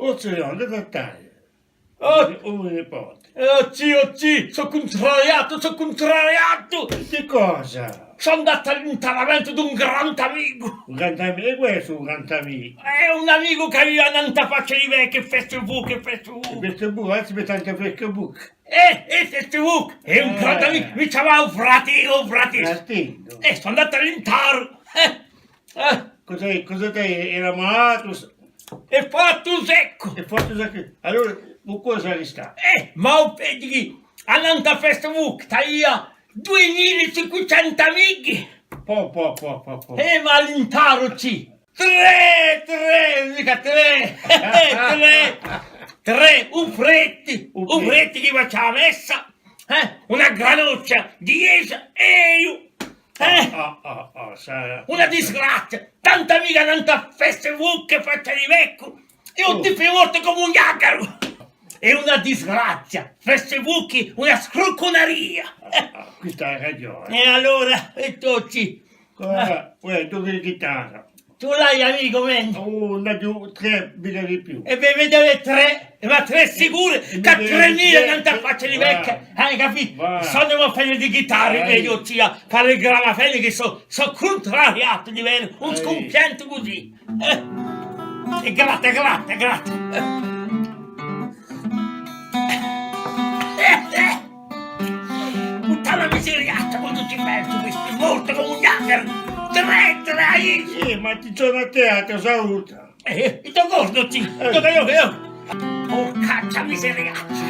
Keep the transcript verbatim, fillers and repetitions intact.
O zì, andate à taià. Oh! O nipote. Oh zì, o zì, sò cuntrariatu, sò cuntrariatu! Di cosa? Sò andatu à l'intariamentu d'un grand'amicu. Un grand'amicu? È questu un grand'amicu? Hè un amicu chì avia nant'à Faccia di Vecchia, Facebook, Facebook. Facebook, anzi, mi tante Facebook. Eh, eh, Facebook, hè un grand'amicu, mi chjamava u fratellu, u fratellu. Fratellu. Eh, sò andatu à l'intaru. Eh, eh. Cosa, cosa t'hai, era malatu? Hè fattu seccu! Hè fattu seccu! Allora, ma cosa resta? Eh, ma u peghju chì, annantu à Facebook, t'avia duimila è cinquecentu amichi! Po, po, po, po, po. Eh, ma à l'intaru zì! Trè, trè, micca trè! Trè! Trè, u prete! U prete chì facia a messa! Eh? Una granuccia, dieci è eiu! Eh? Ah, ah, ah, ah, sa- Una disgrazia! Tanta amica, tanta festa, vucca, faccia di vecchiu! È un tipo mortu cum'è un ghjaccaru! Hè una disgrazia! Festa, vucchi, una scruccunaria! Ah, ah, questa hai ragione. È allora, è tutti? Uè, uè, dui chitarre. Tù l'hai, amicu meiu? Oh, n'aghju trè, micca di più. È bè, vedi, avè trè, ma trè sicure, chì tremila nant'à faccia di vecchia, hai capitu? Sò una fine di chitarre, eh, eiu, zì, fà e gramofone chì sò, sò cuntrariatu di vede un scumpientu cusì. Eh. È gratta, gratta, gratta. Puttana miseriaccia, quandu ci pensu, questu hè mortu cum'è un ghjaccaru! Trè, trè! Sì, ma ti sò à tè, a to saluta. Eh, eh, ti ricordi, zì? Eh. Tocca eiu, eiu. Porcaccia miseriaccia!